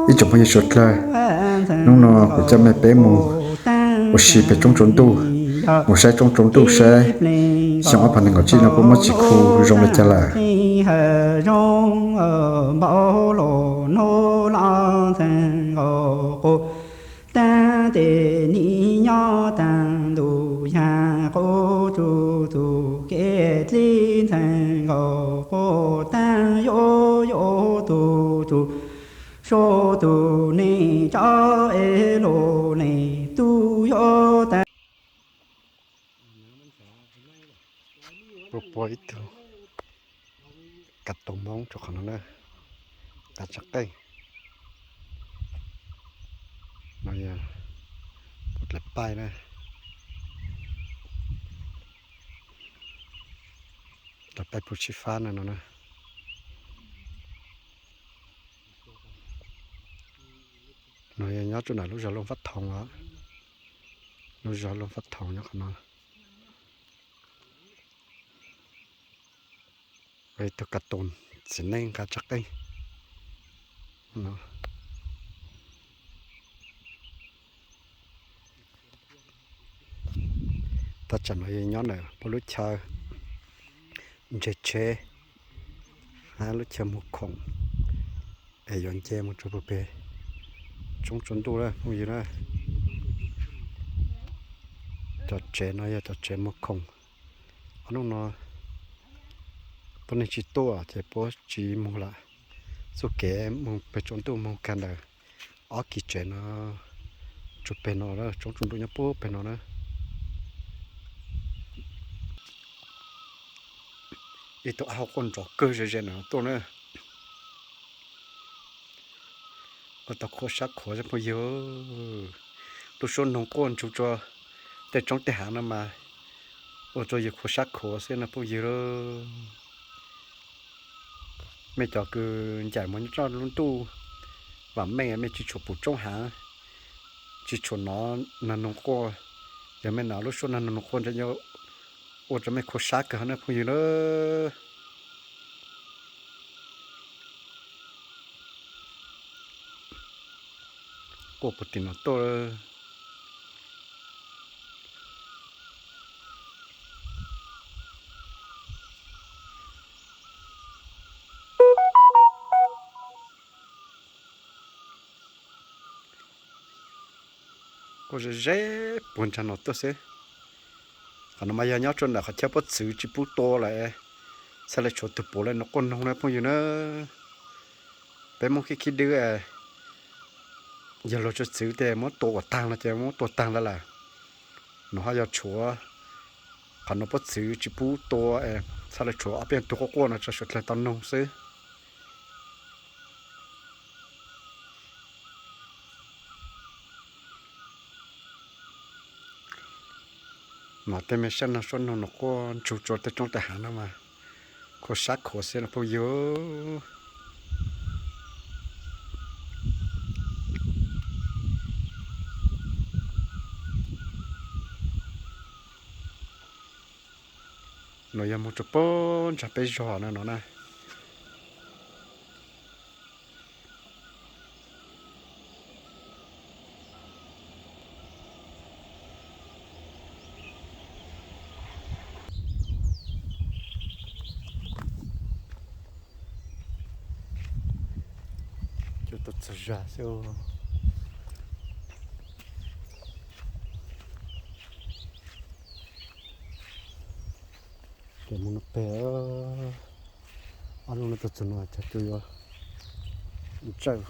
Ib tsoom phooj ywg suav dlawg, hnub no kuv coj mej peb mus ua si pem roob tsaus ntuj, mus saib roob tsaus ntuj saib xyoo ob phav nees nkaum tsib no puab muab txiv khu zoo le caag lawm. Puab pua ib tug kav toom Moob rua qhov no na, kav tsaab qeej. No yog puab dlaim paib na, dlaim paib pug sib fab na no na. No yog nyob rua ntawm lub zog Looj Fab Thoom os, lub zog Looj Fab Thoom nyob qhov no. Ib tug kav toom txiv neej nqa tsaab qeej. Thaj tsam no yog nyob ntawm puab lub chaw ntseeg tsheb, hab lub chaw muag khoom es yuav nce mus rua puag pem roob tsaus ntuj na phooj ywg na. Cov tsev no yog cov tsev muag khoom. Ob hnub no tuab neeg tsi tuaj ces puab tsi muag lawm. Txuj kev mus pem tsaus ntuj moog kag ntawm ob kis tsev no rua peg no, roob tsaus ntuj nyob puag peg no na. Ib tug ab hauv quaj nrov kawg ze ze na tuaj na. Ua tau khuv sab khuav xwb phooj ywg. Lub suab noog quaj ntsug rua tej roob tej hav no mas ua rua yus khuv sab khuav xwb no phooj ywg. Mej cov kws ncaim mus nyob rua lub ntuj vaam meej, mej tsi tshua pum roob hav, tsi tshua nov nag noog quaj. Yog mej nov lub suab nag noog quaj ntshe yuav ua rua mej khuv sab kawg na phooj ywg na. Quaj puag tim no tuaj. Quaj ze ze puag nraag no tuaj xwb. Qhov no mas yog nyob rua ntawm qhov chaw pob txwv tsi pub tua lawm, txhaj le tshuav tug puav leej no quaj noog na phooj ywg na. Peb Moob khib khib dwb, yog luag tswv txwv tes muab tua ua taag no ces muab tua taag lawm lawm. Nov ho yog tshuav qhov no pob txwv tsi pub tua, txhaj le tshuav ob peb tug quaj quaj no rua suav dlawg tau noog xwb. Nov tej me sab noog suab noog no quaj ntsug rua tej roob tej hav no mas khuv sab khuav xwb no phooj ywg. No yog moog rua puag nraag peb zog no no na. Cua tau txug zag xwb. Ces mus no peg, ob hnub no tuaj txug no cov cua yuav ntsawj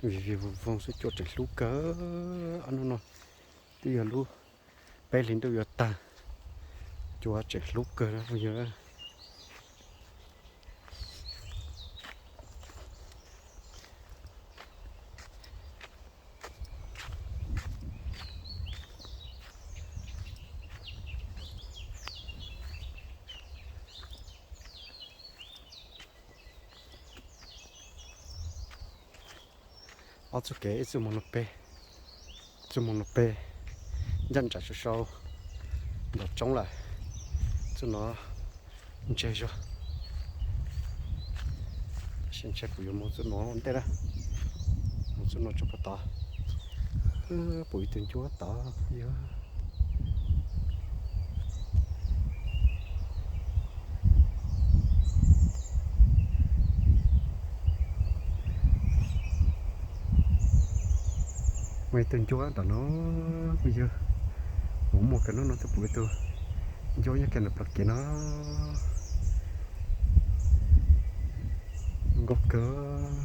vig vig voog voog xwb, cua tseem hlub kawg. Ob hnub no twb yog lub peb hlis ntuj yuav tag, cua tseem hlub kawg na phooj ywg. Ob txuj kev, ib txuj moog no peg, txuj moog no peg, ncaj nraim sau sau ntawm roob lawm. Txuj no ntseg zog, tab sis ntshe kuv yuav moog txuj no ua ntej na. Txoj no tso puag tod, pom ib tug ncuab tod yog. Muaj ib tug ncuab ntawm no, phooj ywg. Kuv muaj kiag hnub no twb pom ib tug ncuab nyob kiag ntawm plawv kev no. Nkauj kawg.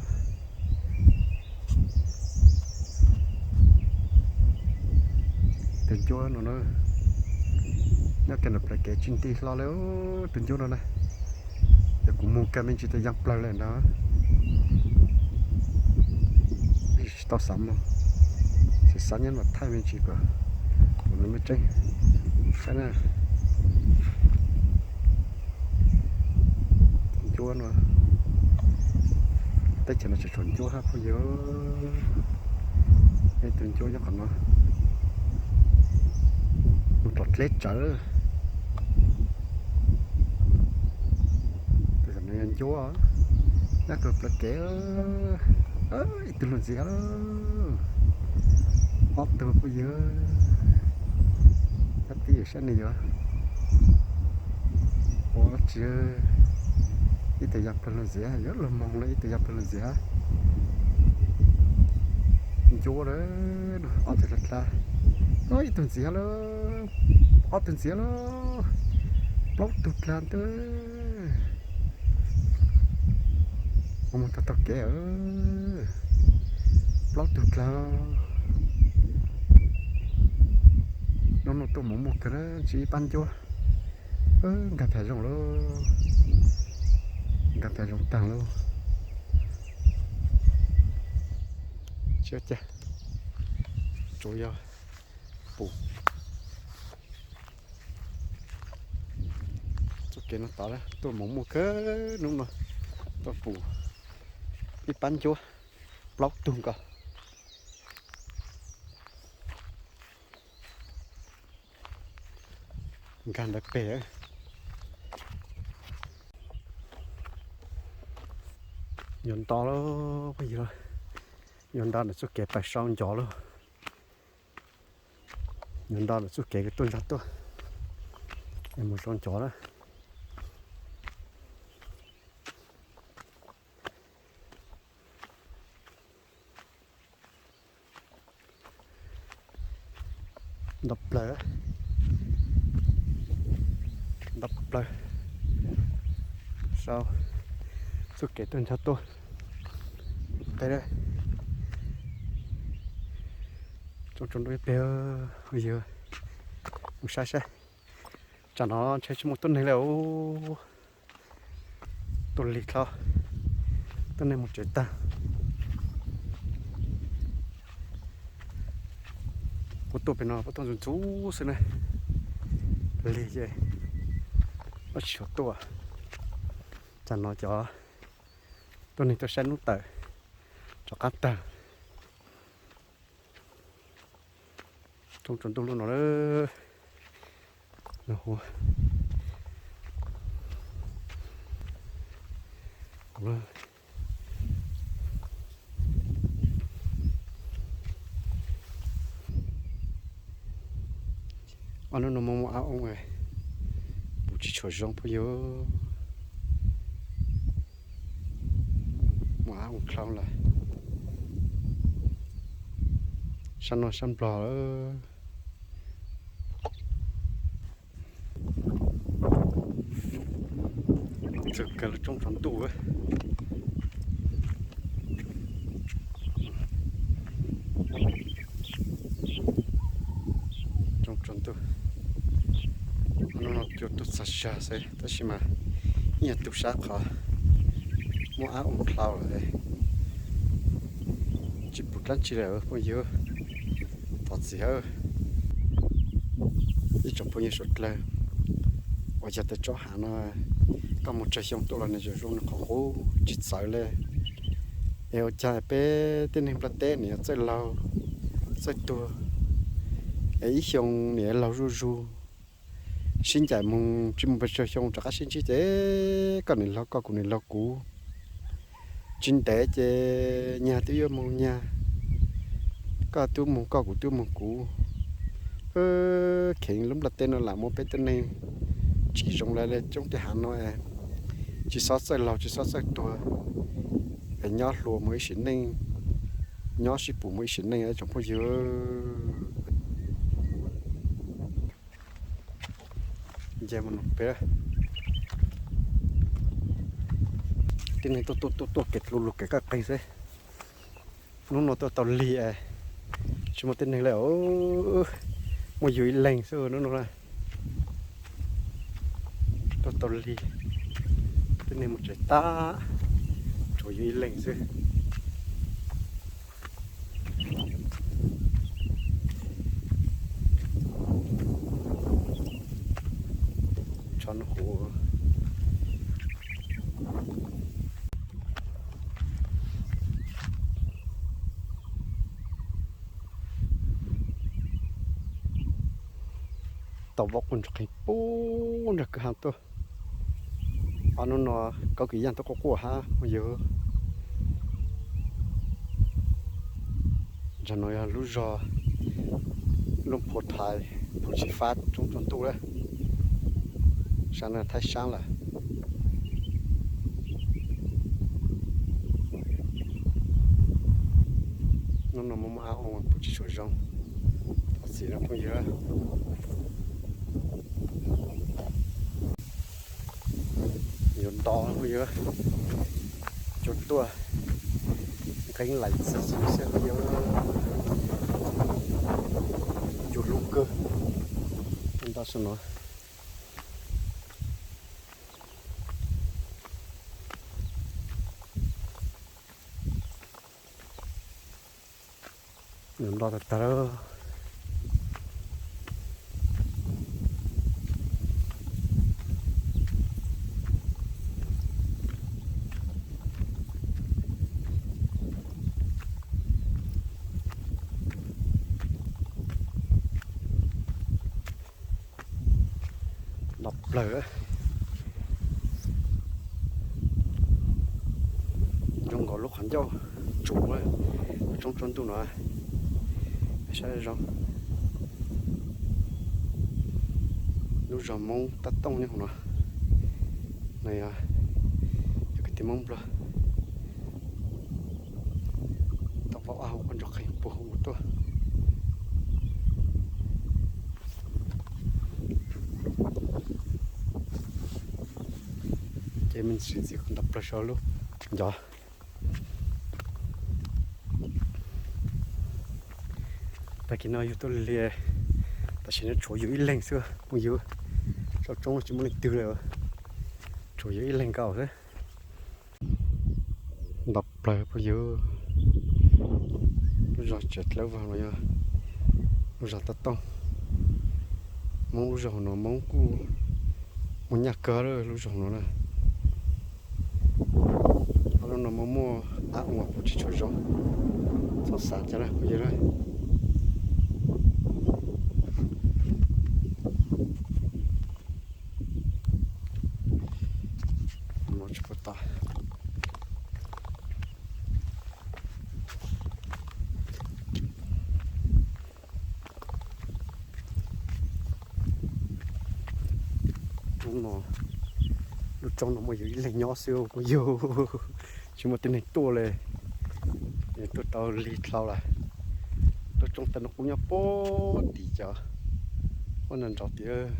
Tus ncuab no na, nyob kiag ntawm plawv kev tsis nti hlo li tus ncuab no na. Yog kuv mus kiag me ntsis tas yaj plawg li ntag. Tsis tau xav mus, tsis xav nyob no thaij me ntsis kom, kom nws muaj tseeb saib na. Ncuab no, teb chaws no tseem tshuav ncuab hab phooj ywg. Ib tug ncuab nyob qhov no, mus rau dleb tsawv. Tus no yog ncuab, nyob kiag plawv kev. Ib tug luag ntxiv, ob tug phooj ywg. Sab tid saib nws yuav ua dab tsi. Ib tug yaj plawg luag ntxiv, yuav luag moog lawm, ib tug yaj plawg luag ntxiv hab. Ncuab lawm, ob tug dlha dlha. Ib tug ntxiv lawm, ob tug ntxiv lawm, plaub tug dlha ntawd. Mus taug taug kev, plaub tug dlha. Hnub no tuaj mus muaj kawg na, tsis ib pab ncuab. Nkag phem zoo lauj, nkag phem zoo taag lauj. Tsis ua cas, tsuas yog pum txoj kev no tod tuaj mus muaj kawg hnub no, tuaj pum ib pab ncuab plaub tug nkaus. Nkag ntawd peg. Yuav nto lauj, phooj ywg, yuav nto ntawm txoj kev pais sau ncov lauj. Yuav nto ntawm txoj kev tuaj nrog tuaj, mus sau ncov na. Nto plawg, nto plawg, sau txoj kev tuaj nrog tuaj. Qe, tsoom tsaus ntuj ib pliag, yog mus saib saib. Tsam no ntshe tsis muaj tuab neeg li os. Tuaj lig dhau, tuab neeg mus tsev tag. Puab tuaj pem no puab tuaj ntxuv ntxuv xwb na. Lig ces tsis tshua tuaj. Tsam no cov tuab neeg tuaj saib hnub tawm rov qab tag. Tsoom tsaus ntuj lub no lawm. Ob hnub no muaj muaj ab oo, pum tsis tshua zoo phooj ywg. Muaj ab oo dlhau lawm. Sab no sab Nplog lawm. Txawg kawg lub tsoom tsaus ntuj. Tsoom tsaus ntuj, hnub no cua tuaj txog zag xwb tab sis mas ib nyuag tug sab qhov muaj ab oo dlhau lawm. Tsis pum dlaab tsi lawm phooj ywg. Thov txim hawb ib tsoom phooj ywg suav dlawg uas yog tias tsob hav no koj mus tsawg xyoo tuaj los nws zoo zoo, nws qhuav qub tsis txawv li. Es ua cas peb tej neeg nplaj teb nws yuav txawj laug txawj tuag, es ib xyoo nws yuav laug zuj zus, sib ncaim mus tsis mus pes tsawg xyoo rov qab sib ntsib ces koj nws laug koj kuv nws laug kuv, tsis ntev ces nyag twb yuav mus nyag. Koj twb mus koj, kuv twb mus kuv. Kheev lub nplaj teb no lam muab peb tej neeg tsim zoo lawm li coob tej hav no, tsis xob txawj laug tsis xob txawj tuag, es nyob hluas mus ib sim neej, nyob sib pum mus ib sim neej tsoom phooj ywg. Nce mus no peb, tej neeg tuaj tuaj tuaj tuaj kev dlu lug kev kaj qeeg xwb. Hnub no tuaj tau lig, tsis muaj tej neeg li, muaj yus ib leeg xwb hnub no na. Tuaj tau lig, tej neeg mus tsev tag, tshuav yus ib leeg xwb. Tso no huv. Tau vaub quaj ntsuag qeeg puag nrag kwj ha tuaj. Ob hnub no kaub kwv yaaj tuaj quaj quaj hab phooj ywg. Zog no yog lub zog Luj Phu Thaiv, Phu Tsis Fab, Roob Tsua Ntuj lawm. Sab no Thaib Sab lawm. Hnub no muaj muaj ab ua puv tsis tshua zoo, thov txim nawb phooj ywg. Yuav nto phooj ywg, cua tuaj nqeeb laim txi txi xwb phooj ywg. Cua hlub kawg, nto saum no. Nto tag tag lawm. Nto plaws. Zoo nkaus lub qhov ncauj tsuv lub roob tsua ntuj no. Saib zoo, lub zog Moob Tab Tooj nyob hauv no. No yog kwv tij Moob Nplog. Tau vaub ab ua quaj ntsuag qeeg puag hauv tuaj. Ces me ntsis txiv nto plaws saum lub ncov. Tag kis no yug tuaj lig, tam sim no tshuav yus ib leeg xwb phooj ywg. Saum roob tsis muaj leej twg li, tshuav yus ib leeg nkaus xwb. Nto plaws phooj ywg. Lub zog tsev dlawb vog no yog lub zog Tab Tooj. Moob lub zog hauv no Moob kuj muaj nyaj kawg lub zog hauv no na. Ob lub no muaj muaj ab ua puv tsis tshua zoo, txhob xav cas na phooj ywg na. Tsis pom tau. Hnub no lub roob no muaj yus ib leeg nyob xwb phooj ywg, tsis muaj tej neeg tuaj li. Tuaj tau lig dlhau lawm. Lub roob tag no kuj nyob puag tim cov, puag nraud nraud tim.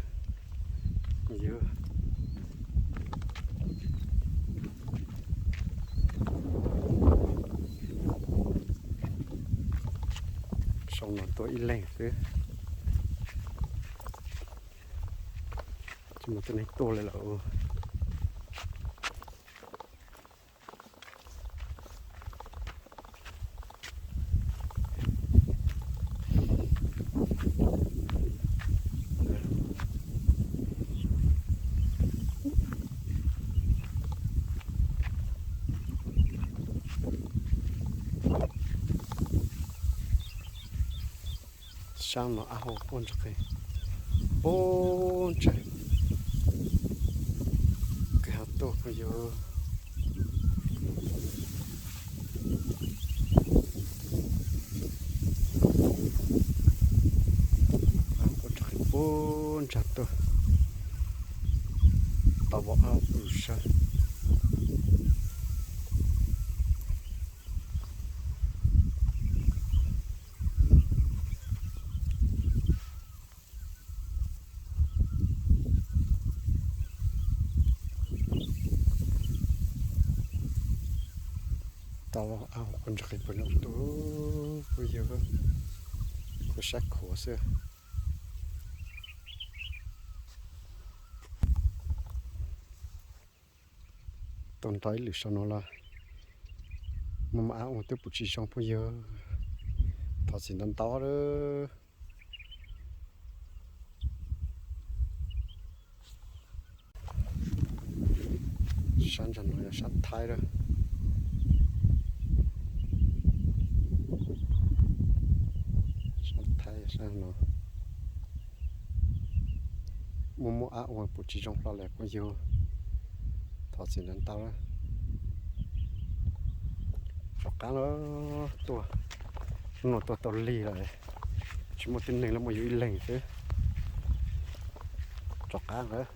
Yog saum no tuaj ib leeg xwb, tsis muaj tej neeg tuaj li lawm. Sab no ab ua quaj ntsuag qeeg puag ntsawg kwj ha tuaj phooj ywg. Ntsa tuaj, tau vau av pw sab. Tau av quas ntsa qis pem no tuaj, kuj yog kuj sab khuav xwb. Tuaj nrog ib lwm saum no los muaj muaj av ua twb pum tsis zoo phooj ywg, thov txim ntau ntau lawm. Sab ntsa no yog sab Thaib lawm. Sab Thaib sab no muaj muaj av ua pum tsis zoo hlo li phooj ywg, thov txim ntau ntau lawm. Rov qab los tuaj, hnub no tuaj tau lig lawm, tsis muaj tib neeg li, muaj yus ib leeg xwb. Rov qab lawm.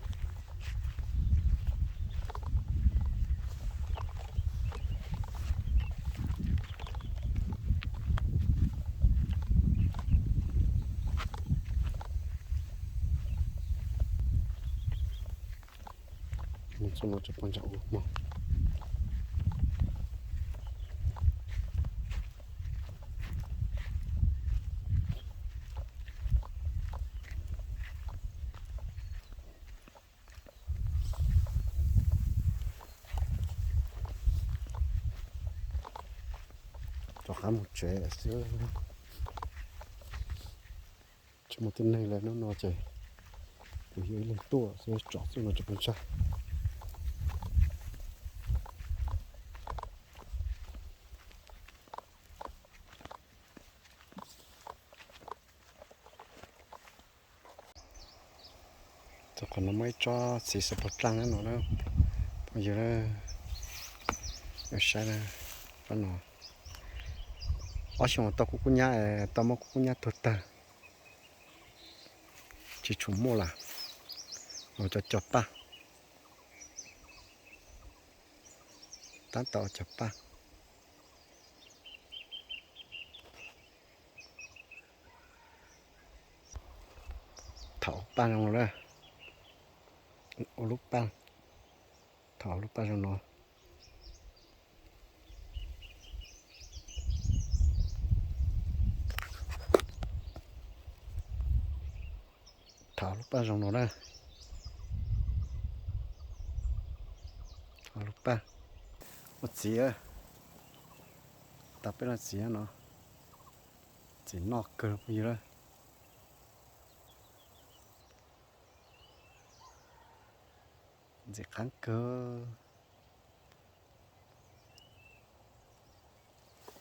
Mus txog no tsis pom ntsa ua mog. Rov qab mus tsev xwb. Tsis muaj tib neeg li, hnub no ces kuv yog ib leeg tuaj xwb, tsom xwb no tsis pom ntsa. Txog qhov no muaj ib tsob txiv xov pos dlaaj no na, phooj ywg, saib, ob xyoos tau kub kub nyab, tau muab kub kub nyab tuag tag, tsis tshua muaj lawm, ua cov cog paj, tab tom ua cog paj. Thaum ua paj zoo lawm, ua lub paj, thaum ua lub paj zoo no. Thaum ua lub paj zoo no na. Thaum ua lub paj, ua txiv, tas peb no txiv no, txiv noj kawg phooj ywg lawm. Ntxim qab kawg.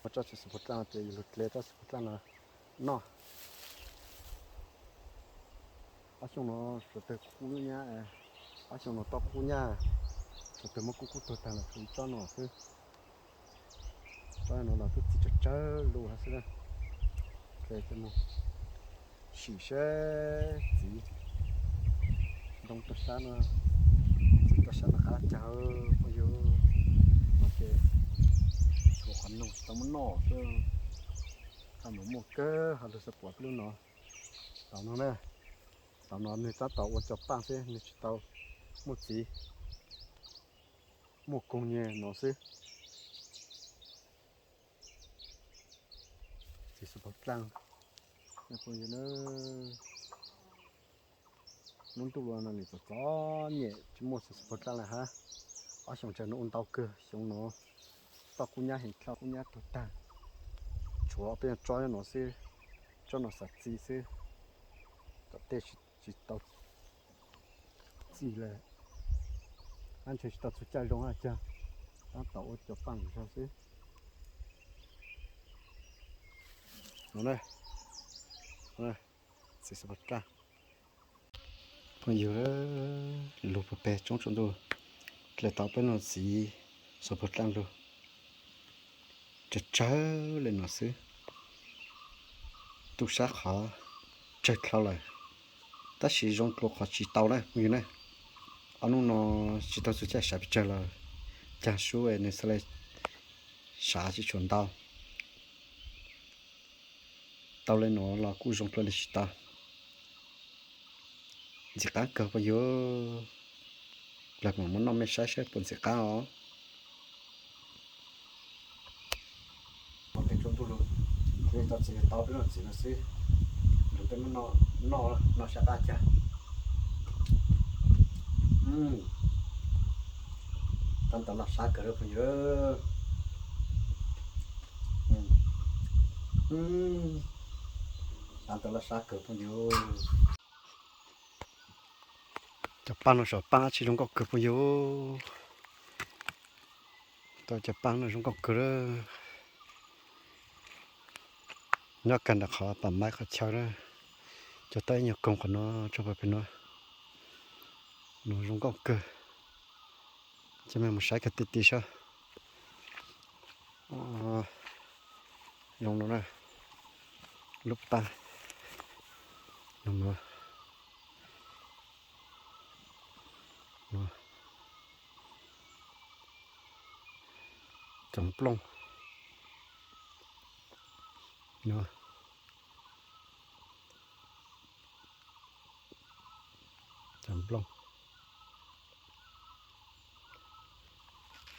Muaj tsob txiv xov pos dlaaj ces yus lug dle tsob txiv xov pos dlaaj no noj. Ob xyoos no suav tawg kub nyab, ob xyoos no tau kub nyab, suav tawg muab kub kub tuag tag los tshuav ib tsob no xwb. Tsob no los twb txiv tsawg tsawg lug hab xwb na. Dle coj mus sim seb txiv ntoo tuaj sab no, txiv tuaj sab no qab cas phooj ywg. No ces tshuav qhov noog tsis tau muab noj xwb. Qab no muaj kawg, ho lug xav pom peb lub no. Tau no na, tau no nwg tab tom ua cov paj xwb, nwg tsis tau muaj txiv, muaj koog nyeg no xwb. Txiv xov pos dlaaj, phooj ywg, lub ntuj no nim txom txom nyem tsis muaj txiv xov pos dlaaj lawm hab. Ob xyoos tsawg no ua ntau kawg, xyoo no toj kub nyab heev dlhau, kub nyab tuag tag. Tshuav peb tsob no xwb, tsob no xav txi xwb, tom tej tsis tau txi lawm, ab ntshe tsis tau txug caij zoo hab cag, tab tom ua cov paj zog xwb. No na, txiv xov pos dlaaj. Phooj ywg, lug puag peg tsoob tsaus ntuj, dle tau peb no txiv xov pos dlaaj lug tsawg tsawg le no xwb. Tub sab qhov tsawg dlhau lawm. Tab sis zoo dua qhov tsis tau na phooj ywg na. Ob hnub no tsis tau txug caij sav pes tsawg los cag sub nws xav li sav tsis tshua ntau. Tau li no los kuj zoo dua li tsis tau. Ntxim qab kawg phooj ywg. Plag mam muab noj mej saib saib puas ntxim qab os. Tau txiv tau peb leej txiv no xwb, lug peb muab noj, noj sab qab cag. Tab tom loj sab kawg phooj ywg. Tab tom loj sab kawg phooj ywg. Cov paaj no saum paaj dab tsi zoo nkauj kawg phooj ywg. Tau cov paaj no zoo nkauj kawg lawm. Nyob kawg ntawm qhov pam maib qhov chaw na, cog tau ib nyuag koog qhov no tso pem no. No zoo nkauj kawg. Ces mej mus saib kawg ti ti saib. Zoo no na, lub paj, no, cov nplooj, no, cov nplooj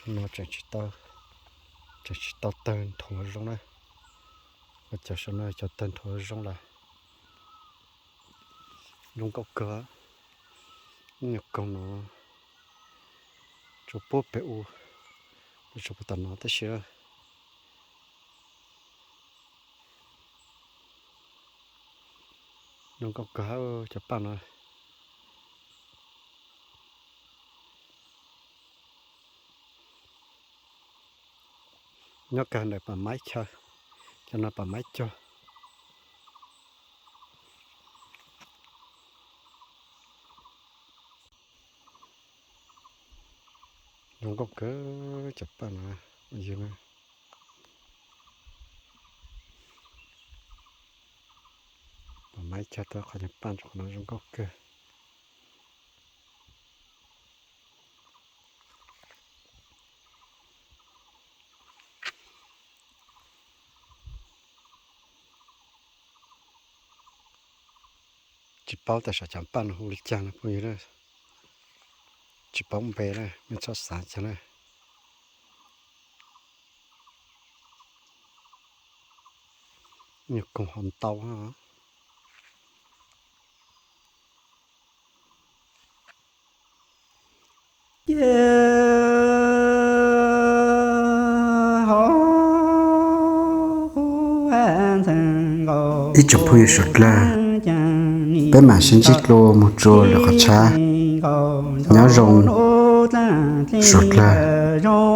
no tseem tsis tau, tseem tsis tau tawg nthuav zoo na. Cov saum no cov tawg nthuav zoo lawm. Zoo nkauj kawg. Ib nyuag koog no tsuas pub pem u, tsuas pub tom no tab sis zoo nkauj kawg cov paaj no. Nyob kawg ntawm pam maib chaw, cov no pam maib cog. Zoo nkauj kawg cov paaj no, yog pam maib chaw tau qhov cov paaj no zoo nkauj kawg. Tsis paub tias saum cov paaj no hu li cas no phooj ywg na. Tsis paub npe na, mej txhob xav kiag na. Nyuag koog hov ntau. Ib tsoom phooj ywg suav dlawg, peb mam sib ntsib dlua moog rua lwm qhov tshab. Nyob zoo suav dlawg.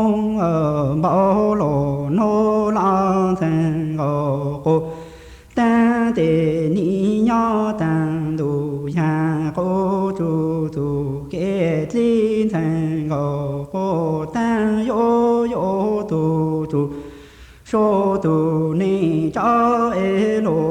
Taag tes nim nyob taag ntuj yag quv tsuj txuj kev dlib ntxhee nkaus quv taag yuav yuav tug tsuj sua tug neeg tsav es lug